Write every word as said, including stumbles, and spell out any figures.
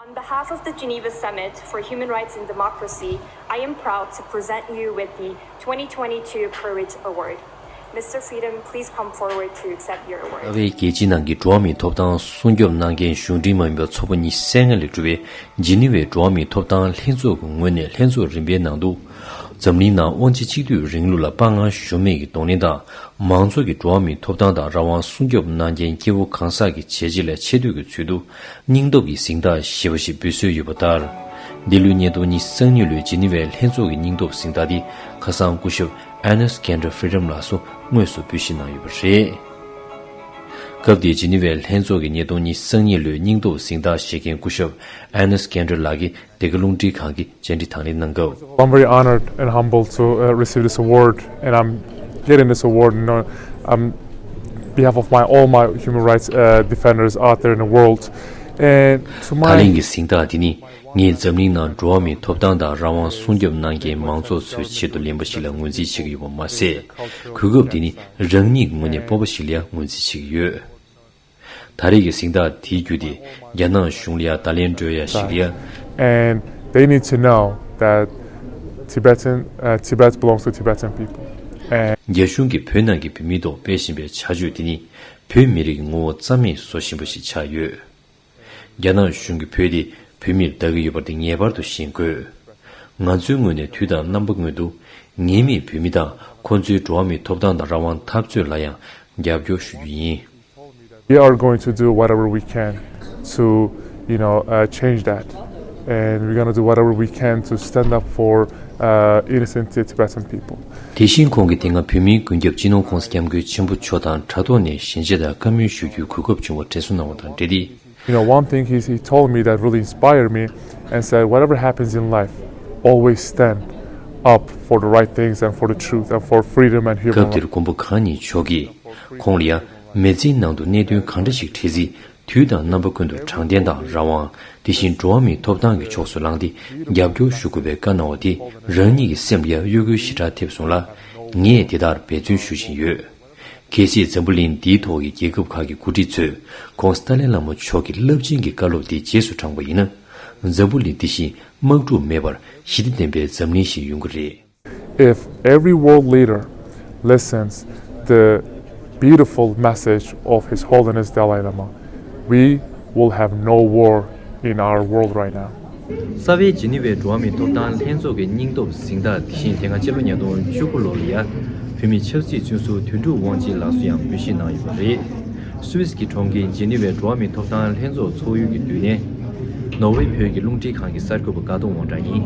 On behalf of the Geneva Summit for Human Rights and Democracy, I am proud to present you with the twenty twenty-two Courage Award. Mister Freedom, please come forward to accept your award. རྩ་བའི་རྒྱལ་སྤྱི་ནང་གི་འགྲོ་བ་མིའི་ཐོབ་ཐང་སྲུང་སྐྱོབ་གནང་མཁན་གཞུང་འབྲེལ་མ་ཡིན་པའི་ཚོགས་པ་ཉི་ཤུ་རྩ་ལྔ་ལས་གྲུབ་པའི་ཇི་ནི་ཝའི་འགྲོ་བ་མིའི་ཐོབ་ཐང་ལྷན་ཚོགས་ཀྱི་ངོས་ནས་ལྷན་ཚོགས་རིམ་པའི་ནང་དུ། འཛམ་གླིང་ནང་དབང་ཆ་གཅིག་སྡུད་རིང་ལུགས་ལ་དཔའ་ངར་ཞུམ་མེད་ཀྱི་གདོང་ལེན་དང་། མང་ཚོགས་ཀྱི་འགྲོ་བ་མིའི་ཐོབ་ཐང་དང་རང་དབང་སྲུང་སྐྱོབ་གནང་མཁན་སྐྱེ་བོ་གང་ཟག་གི་བྱས་རྗེས་ལ་ཆེ་བསྟོད་ཀྱི་ཚུལ་དུ། སྙིང་སྟོབས་ཀྱི་གཟེངས་རྟགས་ཞེས་པ་ཞིག་འབུལ་སྲོལ་ཡོད་པ་ལྟར། འདི་ལོའི་ཉིས་སྟོང་ཉི་ཤུ་རྩ་གཉིས་ལོའི་ཇི་ནི་ཝའི་ལྷན་ཚོགས་ཀྱི་སྙིང་སྟོབས་གཟེངས་རྟགས་འདི་ཁ་སང་སྐུ་ཞབས་Ernest Gendra Freedom ལགས་སུ་དངོས་སུ་འབུལ་བཞེས་གནང་ཡོད་པ་རེད། སྐབས་དེའི་ཇི་ནི་ཝའི་ལྷན་ཚོགས་ཀྱི་ཉིས་སྟོང་ཉི་ཤུ་རྩ་གཉིས་ལོའི་སྙིང་སྟོབས་གཟེངས་རྟགས་བཞེས་མཁན་སྐུ་ཞབས་Ernest Gendra ལགས་ཀྱིས་འདི་ག་རླུང་འཕྲིན་ཁང་གི་བཅར་འདྲི་དང་ལེན་གནང་སྐབས། I'm very honored and humbled to uh, receive this award, and I'm getting this award, you know, on behalf of my all my human rights uh, defenders out there in the world. And to ད་my ལན་གྱི་གཟེངས་རྟགས་འདི་ནི་ངས་འཛམ་གླིང་ནང་འགྲོ་བ་མིའི་ཐོབ་ཐང་དང་རང་དབང་སྲུང་སྐྱོབ་གནང་མཁན་མང་ཚོགས་ཚོའི་ཆེད་དུ་ལེན་པ་ཞིག་ལ་ངོས་འཛིན་བྱེད་ཀྱི་ཡོད་པ་མ་ཟད། གོ་སྐབས་འདི་ནི་རང་ཉིད་ཀྱི་ངོས་ནས་སྤོབས་པ་ཞིག་ལ་ཡང་ངོས་འཛིན་བྱེད་ཀྱི་ཡོད། ད་རེས་ཀྱི་གཟེངས་རྟགས་དེའི་བརྒྱུད་དེ་རྒྱ་ནག་གཞུང་ལ་ཡང་བརྡ་ལན་སྤྲོད་ཡ་ཞིག་ལ་ཡང་། And they need to know that Tibet, uh, Tibet belongs to Tibetan people. And རྒྱ་གཞུང་གིས་བོད་ནང་གི་བོད་མིའི་ཐོག་སྤེལ་བཞིན་པའི་བྱ་སྤྱོད་དེ་ནི་བོད་མི་རིགས་ཀྱི་ངོ་བོ་རྩ་མེད་བཟོ་བཞིན་པ་ཞིག་ཆགས་ཡོད། རྒྱ་ནག་གཞུང་གིས་བོད་དེ་བོད་མིར་བདག་གི་ཡོད་པ་དེ་ངེས་པར་དུ་ཤེས་དགོས། ང་ཚོའི་ངོས་ནས་དུས་དང་རྣམ་པ་ཀུན་ཏུ་ངེས་མེད་བོད་མི་དང་ཁོང་ཚོའི་འགྲོ་བ་མིའི་ཐོབ་ཐང་དང་རང་དབང་འཐབ་རྩོད་ལ་ཡང་རྒྱབ་སྐྱོར་ཞུ་རྒྱུ་ཡིན། We are going to do whatever we can to, you know, uh, change that. And we're going to do whatever we can to stand up for uh, innocent Tibetan people. དེ་བཞིན་ཁོང་གིས་དེ་སྔ་བོད་མིའི་མགོན་སྐྱབས་སྤྱི་ནོར་༸གོང་ས་༸སྐྱབས་མགོན་ཆེན་པོ་མཆོག་དང་དྲ་ཐོག་ནས་ཞལ་མཇལ་དང་བཀའ་མོལ་ཞུ་རྒྱུའི་གོ་སྐབས་བྱུང་བ་དྲན་གསོ་གནང་བ་དང་འབྲེལ་ཏེ། You know, one thing he, he told me that really inspired me and said, whatever happens in life, always stand up for the right things and for the truth and for freedom and human rights. སྐབས་དེར་མགོན་པོ་གང་ཉིད་མཆོག་གིས་ཁོང་ལ་ཡང་མི་ཚེའི་ནང་དུ་གནད་དོན་གང་འདྲ་ཞིག་འཕྲད་རྩིས། དུས་དང་རྣམ་པ་ཀུན་ཏུ་དྲང་བདེན་དང་རང་དབང་། དེ་བཞིན་འགྲོ་བ་མིའི་ཐོབ་ཐང་གི་ཕྱོགས་སུ་ལངས་ཏེ་རྒྱབ་སྐྱོར་ཞུ་དགོས་པའི་བཀའ་གནང་བ་དེ་རང་ཉིད་ཀྱི་སེམས་ལ་ཡང་གཡོ་སྒྱུའི་ཞེ་དྲག་ཐེབས་སོང་ལ། ངས་དེ་ལྟར་འབད་བརྩོན་ཞུ་བཞིན་ཡོད། གལ་སྲིད་འཛམ་བུ་གླིང་འདིའི་ཐོག་གི་རྒྱལ་ཁབ་ཁག་གི་འགོ་ཁྲིད་ཚོས་༸གོང་ས་ཏཱ་ལའི་བླ་མ་མཆོག་གི་རླབས་ཆེན་གྱི་བཀའ་སློབ་དེ་རྗེས་སུ་དྲངས་པ་ཡིན་ན། འཛམ་བུ་གླིང་འདི་བཞིན་དམག་འཁྲུག་མེད་པར་ཞི་བདེ་ལྡན་པའི་འཛམ་གླིང་ཞིག་ཡོང་གི་རེད། If every world leader listens the beautiful message of His Holiness Dalai Lama, we will have no war in our world right now. རྩ་བའི་ཇི་ནི་ཝའི་འགྲོ་བ་མིའི་ཐོབ་ཐང་ལྷན་ཚོགས་ཀྱི་སྙིང་སྟོབས་གཟེངས་རྟགས་དེ་བཞིན་དེ་སྔ་ཕྱི་ལོ་ཉིས་སྟོང་བཅུ་དགུ་ལོ་ལ་ཡ་བོད་མི་ཆབ་སྲིད་བཙོན་ཟུར་དོན་གྲུབ་དབང་ཆེན་ལགས་སུ་ཡང་འབུལ་བཞེས་གནང་ཡོད་པ་རེད། སུད་སི་གི་གྲོང་ཁྱེར་ཇི་ནི་ཝའི་འགྲོ་བ་མིའི་ཐོབ་ཐང་ལྷན་ཚོགས་ཚོགས་ཡུལ་གྱི་མདུན་ནས་ནོར་ཝེ་བོད་ཀྱི་རླུང་འཕྲིན་ཁང་གི་གསར་འགོད་པ་དགའ་གདོང་དབང་གྲགས་ཡིན།